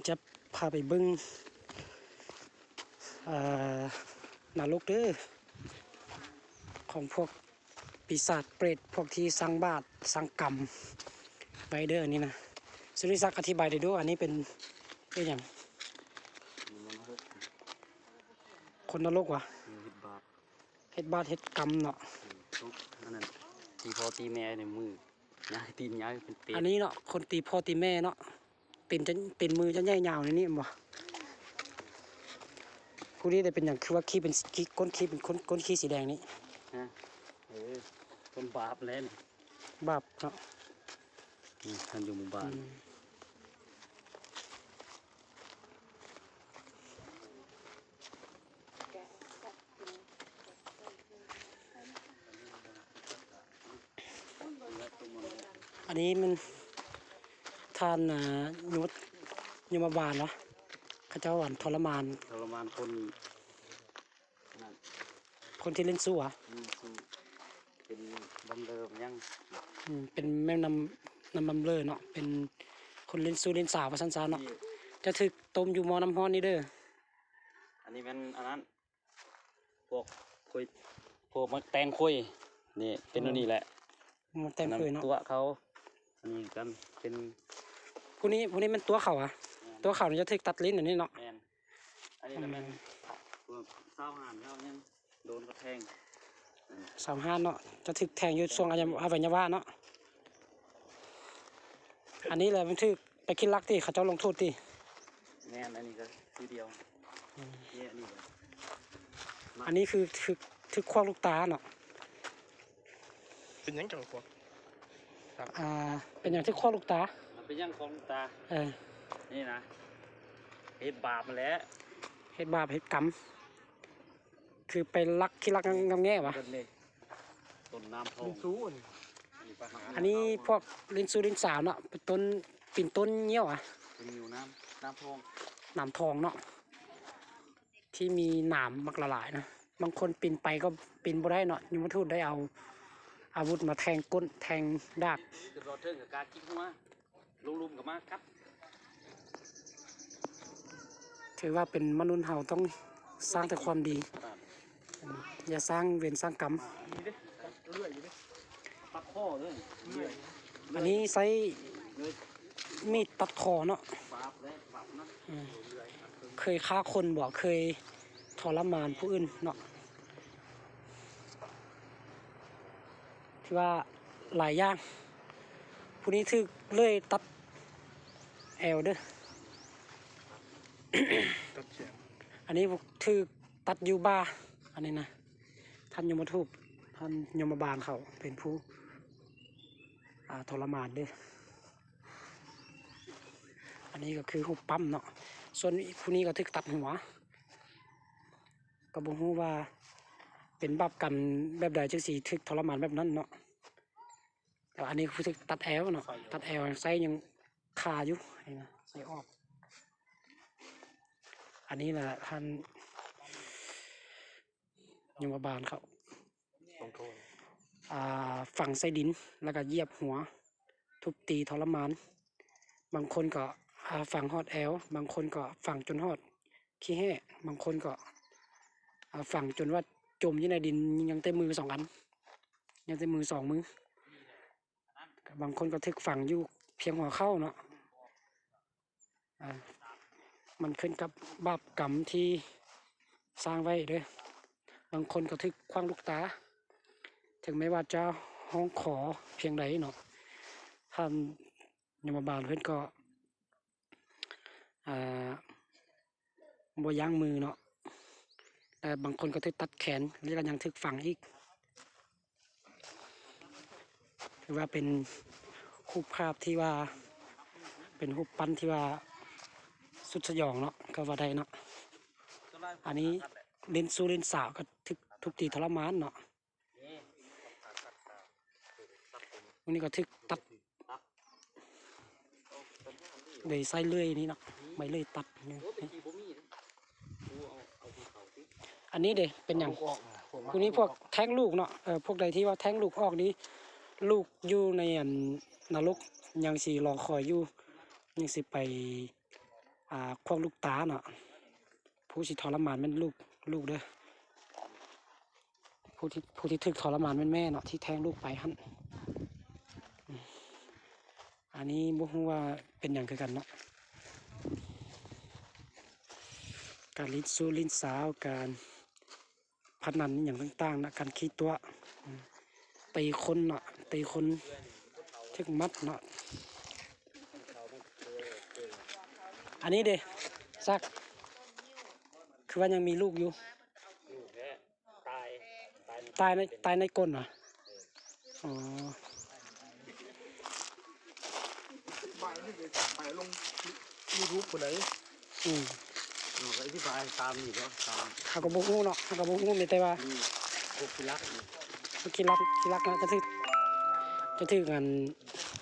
ຈະພາໄປເບິ່ງ ເອີ ນະລົກເດີ ຂອງພວກປີສາດເປຣດ ພວກທີ່ສ້າງບາບສ້າງກຳໄວ້ເດີ ອັນນີ້ນະ. ສຸລິສັກ ອະທິບາຍໄດ້ດູ ອັນນີ້ເປັນ ເປັນຫຍັງ? ຄົນນະລົກຫວາ? ເຮັດບາບ ເຮັດບາບເຮັດກຳເນາະ. ອືມ ທຸກອັນນັ້ນ ຕີພໍ່ຕີແມ່ໃນມື ຍາຍຕີນຍາຍເປັນເປດ. ອັນນີ້ເນາະ ຄົນຕີພໍ່ຕີແມ່ເນາະ ຕີນຈະ ຕີນມືຈະໃຫຍ່ຍາວໃນນີ້ແມ່ນບໍ່? ຜູ້ນີ້ໄດ້ເປັນຫຍັງ ຄືວ່າຂີ້ເປັນ ຂີ້ ກົ້ນຂີ້ເປັນ ກົ້ນ ກົ້ນຂີ້ສີແດງນີ້? ຮະ ເອີ ຄົນບາບແຫຼະນີ້ ບາບເນາະ. ນີ້ທ່ານຢູ່ໝູ່ບ້ານ ອືມ. ອັນນີ້ມັນ ທ່ານ ອ່າ ຍົມ ຍົມມະບານເນາະ ເຂົາເຈົ້າ ອັນ ທໍລະມານ ທໍລະມານຄົນ ນັ້ນ ຄົນທີ່ຫຼິ້ນຊູ້ຫວາ? ຫຼິ້ນຊູ້ ເປັນບຳເລີຫຍັງ ອືມ ເປັນແມ່ນຳ ນຳບຳເລີເນາະ ເປັນຄົນຫຼິ້ນຊູ້ຫຼິ້ນສາວວ່າຊັ້ນຊະເນາະ. ນີ້ ຈະຖືກຕົ້ມຢູ່ໝໍ້ນ້ຳຮ້ອນນີ້ເດີ. ອັນນີ້ແມ່ນອັນນັ້ນ ພວກຄຸຍ ພວກໝາກແຕງຄຸຍ ນີ້ເປັນ ເອີ ແນວນີ້ແຫຼະ ໝາກແຕງຄຸຍເນາະ ຕົວະເຂົາ. ອັນນີ້ກັນເປັນ ຜູ້ນີ້ ຜູ້ນີ້ແມ່ນຕົວະເຂົາຫວາ? ແມ່ນ ຕົວະເຂົານີ້ຈະຖືກຕັດລີ້ນອັນນີ້ເນາະ. ແມ່ນ ອັນນີ້ລະແມ່ນ ອືມ ຊາວຫ້ານແລ້ວຍັງໂດນເຂົາແທງ ຊາວຫ້ານເນາະ ຈະຖືກແທງຢູ່ຊ່ວງອະໄວຍະວະເນາະ. ອັນນີ້ແຫຼະມັນຖືກໄປຄິດລັກຕິ ເຂົາເຈົ້າລົງໂທດຕິ. ແມ່ນ ອັນນີ້ກໍຄືດຽວ ອືມ ນີ້ ອັນນີ້ ອັນນີ້ຄືຖືກ ຖືກຂວ້າງລູກຕາເນາະ. ເປັນຫຍັງຈັງຂວ້າງ? ອ່າ ເປັນຫຍັງຖືກຂວ້າງລູກຕາ? ມັນເປັນຫຍັງຂວ້າງລູກຕາ? ເອີ ນີ້ນະ ເຮັດບາບຫັ້ນແຫຼະ ເຮັດບາບເຮັດກຳ ຄືໄປລັກ ຄິດລັກງຳແງຫວາ? ຕົ້ນນ້ຳທອງ ອັນນີ້ພວກຫຼິ້ນຊູ້ຫຼິ້ນສາວເນາະ ເປັນຕົ້ນ ປີນຕົ້ນງິ້ວຫວາ? ເປັນງິ້ວນ້ຳ ນ້ຳທອງ ນ້ຳທອງເນາະ ທີ່ມີໜາມມັກຫຼາຍໆນະ. ບາງຄົນປີນໄປກໍປີນບໍ່ໄດ້ເນາະ ຍົມມະທູດໄດ້ເອົາອາວຸດມາແທງກົ້ນແທງດາກ ຂຶ້ນຮອດເທິງກໍກາຈິກຫົວ ລົງລຸ່ມກໍມາກັດ. ຖືວ່າເປັນມະນຸດເຮົາຕ້ອງສ້າງແຕ່ຄວາມດີ ຢ່າສ້າງເວນສ້າງກຳ. ອັນນີ້ເດ້ ເລື່ອຍຢູ່ເດ້ ຕັດຄໍເລີຍ ເລື່ອຍ ອັນນີ້ໃຊ້ມີດຕັດຄໍເນາະ. ບາບແຫຼະ ບາບນະ ອືມ ເຄີຍຂ້າຄົນບໍ່? ເຄີຍທໍລະມານຜູ້ອື່ນເນາະ ທີ່ວ່າຫຼາຍຢ່າງ. ຜູ້ນີ້ຖືກເລື່ອຍຕັດແອວເດີ ຕັດແຂນ ອັນນີ້ຖືກຕັດຢູ່ບ່າ ອັນນີ້ນະ. ທ່ານຍົມມະທູດ ທ່ານຍົມມະບານເຂົາເປັນຜູ້ ອ່າ ທໍລະມານເດີ. ອັນນີ້ກໍຄືຮູບປ້ຳເນາະ ສ່ວນຜູ້ນີ້ກໍຖືກຕັດຫົວ. ກໍບໍ່ຮູ້ວ່າເປັນບາບກຳແບບໃດຈຶ່ງຊິຖືກທໍລະມານແບບນັ້ນເນາະ. ແຕ່ວ່າອັນນີ້ຄືຖືກຕັດແອວເນາະ ຕັດແອວ ໄສ້ຍັງຄາຢູ່ ນີ້ນະ ໄສ້ອອກ. ອັນນີ້ລະທ່ານ ຍົມມະບານເຂົາ ລົງໂທດ ອ່າ ຝັງໃສ່ດິນ ແລ້ວກໍຢຽບຫົວ ທຸບຕີທໍລະມານ. ບາງຄົນກໍ ອ່າ ຝັງຮອດແອວ, ບາງຄົນກໍຝັງຈົນຮອດຂີ້ແຮ້, ບາງຄົນກໍ ອ່າ ຝັງຈົນວ່າຈົມຢູ່ໃນດິນ ຍັງແຕ່ມືສອງອັນ, ຍັງແຕ່ມືສອງມື. ບາງຄົນກໍຖືກຝັງຢູ່ພຽງຫົວເຂົ່າເນາະ. ອ່າ ມັນຂຶ້ນກັບບາບກຳທີ່ສ້າງໄວ້ເດີ້. ບາງຄົນກໍຖືກຂວ້າງລູກຕາ, ເຖິງແມ້ວ່າຈະຮ້ອງຂໍພຽງໃດເນາະ, ທ່ານຍົມມະບານເພິ່ນກໍ ອ່າ ບໍ່ຢັ້ງມືເນາະ. ແລະ ບາງຄົນກໍຖືກຕັດແຂນ ແລະ ກໍຍັງຖືກຝັງອີກ. ຖືວ່າເປັນຮູບພາບທີ່ວ່າ ເປັນຮູບປັ້ນທີ່ວ່າສຸດສະຫຍອງເນາະ ກໍວ່າໄດ້ເນາະ. ອັນນີ້ຫຼິ້ນຊູ້ຫຼິ້ນສາວກໍຖືກທຸບຕີທໍລະມານເນາະ. ມື້ນີ້ກໍຖືກຕັດ ໂດຍໃຊ້ເລື່ອຍນີ້ເນາະ, ໄມ້ເລື່ອຍຕັດນີ້. ອັນນີ້ເດ ເປັນຫຍັງ? ພວກນີ້ພວກແທ້ງລູກເນາະ. ເອີ ພວກໃດທີ່ວ່າແທ້ງລູກອອກນີ້ ລູກຢູ່ໃນອັນນະລົກ ຍັງຊິລໍຄອຍຢູ່ ຍັງຊິໄປ ອ່າ ຄວັກລູກຕາເນາະ. ຜູ້ຊິທໍລະມານແມ່ນລູກ ລູກເດີ. ຜູ້ທີ່ ຜູ້ທີ່ຖືກທໍລະມານແມ່ນແມ່ເນາະ ທີ່ແທ້ງລູກໄປຫັ້ນ. ອັນນີ້ບໍ່ຮູ້ວ່າເປັນຫຍັງຄືກັນເນາະ. ການຫຼິ້ນຊູ່ຫຼິ້ນສາວ ການພະນັນອີ່ຫຍັງຕ່າງໆນະ ການຂີ້ຕົວະ ຕີຄົນເນາະ ຕີຄົນຖືກມັດເນາະ. ອັນນີ້ເດ ສັກ ຄືວ່າຍັງມີລູກຢູ່? ຕາຍ ຕາຍໃນ ຕາຍໃນກົ້ນຫວາ? ອໍ ໄປລົງຢູທູບພຸ້ນໃດ. ອືມ ເຮົາກໍອະທິບາຍຕາມນີ້ແຫຼະ ຕາມ ເຮົາກໍບໍ່ຮູ້ເນາະ ເຮົາກໍບໍ່ຮູ້ ມີແຕ່ວ່າ ນີ້ ພວກຂີ້ລັກນີ້ ພວກຂີ້ລັກ ຂີ້ລັກນະ ຈະຖືກ ຈະຖືກອັນ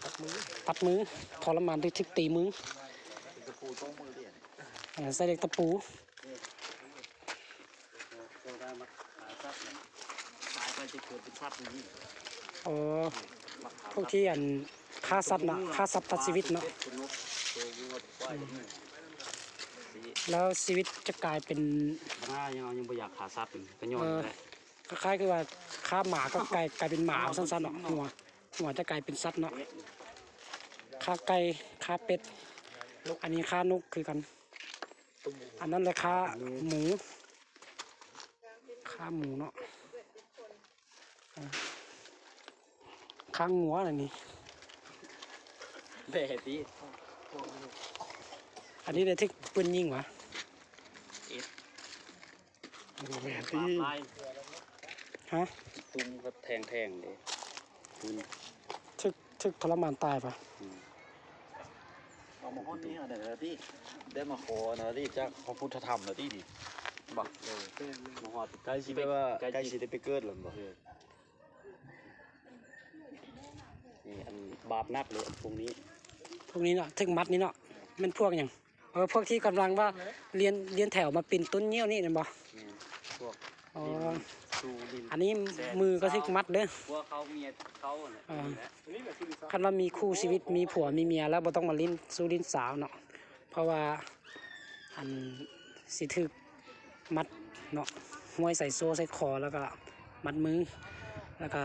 ຕັດມື ຕັດມື ທໍລະມານ ຖືກ ຖືກຕີມື ຕະປູຕົງມືເດ. ເອີ ໃສ່ເຫຼັກຕະປູ. ອໍ ພວກທີ່ອັນຂ້າສັດນະ ຂ້າສັດຕັດຊີວິດເນາະ. ອືມ ແລ້ວຊີວິດຈະກາຍເປັນ ຂະໜາດຍັງ ຍັງບໍ່ຢາກຂ້າສັດກໍຍ້ອນ ເອີ ແຫຼະ ຄ້າຍໆຄືວ່າຂ້າໝາກໍກາຍ ກາຍເປັນໝາ ເອົາສັ້ນໆເນາະ ຫົວ ຫົວຈະກາຍເປັນສັດເນາະ. ຂ້າໄກ່ ຂ້າເປັດ ອັນນີ້ຂ້ານົກຄືກັນ. ອັນນັ້ນແຫຼະຂ້າໝູ ຂ້າໝູເນາະ ຂ້າງົວ ອັນນີ້ ແບະຕິ. ອັນນີ້ໄດ້ຖືກປືນຍິງຫວາ? ເອັດ ໂອ້ ແບະຕິ ຮະ? ຕຸ້ມກັບແທງໆເດ້ ປືນ ຖືກ ຖືກທໍລະມານຕາຍປະ? ອືມ ເອົາມາຮອດນີ້ເອົາໄດ້ແລ້ວຕິ ໄດ້ມາຂໍນະຕິ ຈາກພະພຸດທະທຳນະຕິນີ້ ບໍ່? ເອີ ມາຮອດ ໃກ້ຊິໄປ ໃກ້ຊິໄດ້ໄປເກີດແລ້ວບໍ່? ເອີ ນີ້ອັນບາບໜັກເລີຍພວກນີ້ ພວກນີ້ເນາະ ຖືກມັດນີ້ເນາະ ແມ່ນພວກຫຍັງ? ເອີ ພວກທີ່ກຳລັງວ່າລຽນ ລຽນແຖວມາປີນຕົ້ນງິ້ວນີ້ແມ່ນບໍ່? ແມ່ນ ພວກ ອໍ ຫຼິ້ນຊູ່ຫຼິ້ນ ອັນນີ້ມືກໍຖືກມັດເດີ ພວກເຂົາເມຍເຂົາຫັ້ນແຫຼະ. ເອີ ນີ້ແຫຼະ ຄັນວ່າມີຄູ່ຊີວິດ ມີຜົວມີເມຍແລ້ວ ບໍ່ຕ້ອງມາຫຼິ້ນຊູ່ຫຼິ້ນສາວເນາະ ເພາະວ່າ ອັນ ຊິຖືກມັດເນາະ ຫ້ວຍໃສ່ໂສ້ໃສ່ຄໍ ແລ້ວກໍມັດມື ແລ້ວກໍ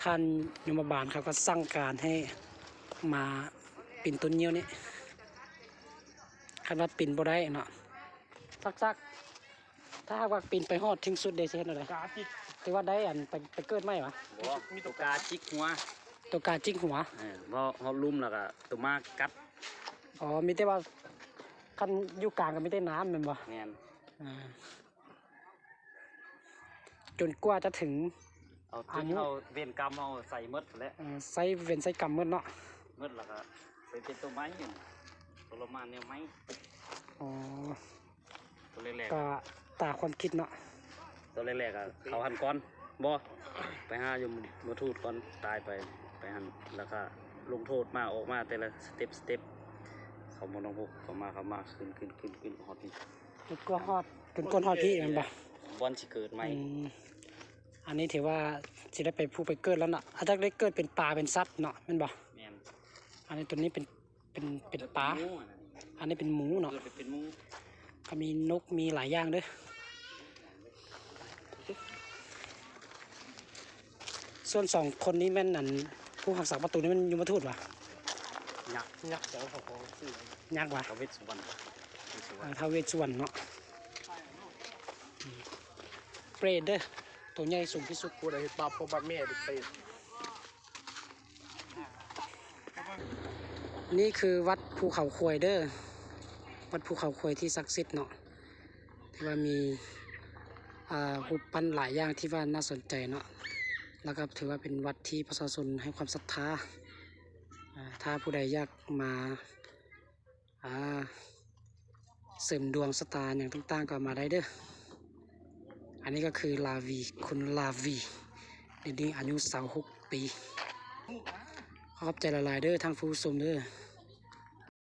ທ່ານຍົມມະບານເຂົາກໍສັ່ງການໃຫ້ມາປີນຕົ້ນງິ້ວນີ້. ຄັນວ່າປີນບໍ່ໄດ້ເນາະ ສັກໆ ຖ້າຫາກວ່າປີນໄປຮອດເທິງສຸດເດ ຊິເຮັດແນວໃດ? ກາຈິກ ຖືວ່າໄດ້ອັນໄປ ໄປເກີດໃໝ່ຫວາ? ບໍ່ ມີໂຕກາຈິກຫົວ ໂຕກາຈິກຫົວ. ເອີ ບໍ່ຮອດລຸ່ມແລ້ວກໍໂຕໝາກັດ. ອໍ ມີແຕ່ວ່າຄັນຢູ່ກາງກໍມີແຕ່ນ້ຳແມ່ນບໍ່? ແມ່ນ. ອ່າ ຈົນກວ່າຈະເຖິງ ເອົາຈົນເຮົາເວນກຳເຮົາໃສ່ໝົດແຫຼະ. ເອີ ໃສ່ເວນໃສ່ກຳໝົດເນາະ ໝົດແລ້ວກໍໄປເປັນຕົວໃໝ່ ທໍລະມານແນວໃໝ່. ອໍ ຕົວແລກໆ ກໍຕາມຄວາມຄິດເນາະ ຕົວແລກໆ ກໍເຂົ້າຫັ້ນກ່ອນ ບໍ່ ໄປຫາຍົມມະທູດກ່ອນ ຕາຍໄປ ໄປຫັ້ນ ແລ້ວກໍລົງໂທດມາ ອອກມາແຕ່ລະສະເຕັບ ສະເຕັບ ເຂົ້າມານອກຄຸກ ເຂົ້າມາ ເຂົ້າມາ ຂຶ້ນ ຂຶ້ນ ຂຶ້ນ ຂຶ້ນ ຮອດນີ້ ຈົນກວ່າຮອດ ຈົນກວ່າຮອດພີ້ແມ່ນບໍ່? ບ່ອນຊິເກີດໃໝ່. ອືມ ອັນນີ້ຖືວ່າຊິໄດ້ໄປຜຸດໄປເກີດແລ້ວເນາະ ອາດຈະໄດ້ເກີດເປັນປາເປັນສັດເນາະ ແມ່ນບໍ່? ແມ່ນ. ອັນນີ້ ຕົວນີ້ເປັນ ເປັນ ເປັນປາ ເປັນໝູ ອັນນີ້ເປັນໝູເນາະ ເກີດໄປເປັນໝູ ກໍມີນົກ ມີຫຼາຍຢ່າງເດີ. ສ່ວນສອງຄົນນີ້ແມ່ນ ອັນ ຜູ້ຮັກສາປະຕູນີ້ແມ່ນຍົມມະທູດຫວາ? ຍັກ ຍັກ ຈັກຂອງຊື່ ຍັກຫວາ? ທ້າວເວດສຸວັນ ເອີ ທ້າວເວດສຸວັນເນາະ. ອືມ ເປຣດເດີ ໂຕໃຫຍ່ສູງທີ່ສຸດ ຜູ້ໃດເຮັດບາບພໍ່ບາບແມ່ເປັນເປຣດ. ນີ້ຄືວັດພູເຂົາຄວາຍເດີ ວັດພູເຂົາຄວາຍທີ່ສັກສິດເນາະ ທີ່ວ່າມີ ອ່າ ຮູບປັ້ນຫຼາຍຢ່າງທີ່ວ່າໜ້າສົນໃຈເນາະ ແລ້ວກໍຖືວ່າເປັນວັດທີ່ປະຊາຊົນໃຫ້ຄວາມສັດທາ. ອ່າ ຖ້າຜູ້ໃດຢາກມາ ອ່າ ເສີມດວງຊະຕາຫຍັງຕ່າງໆ ກໍມາໄດ້ເດີ. ອັນນີ້ກໍຄືລາວີ ຄຸນລາວີ ດຽວນີ້ອາຍຸຊາວຫົກປີ. ຂອບໃຈຫຼາຍໆເດີທ່ານຜູ້ຊົມເດີ.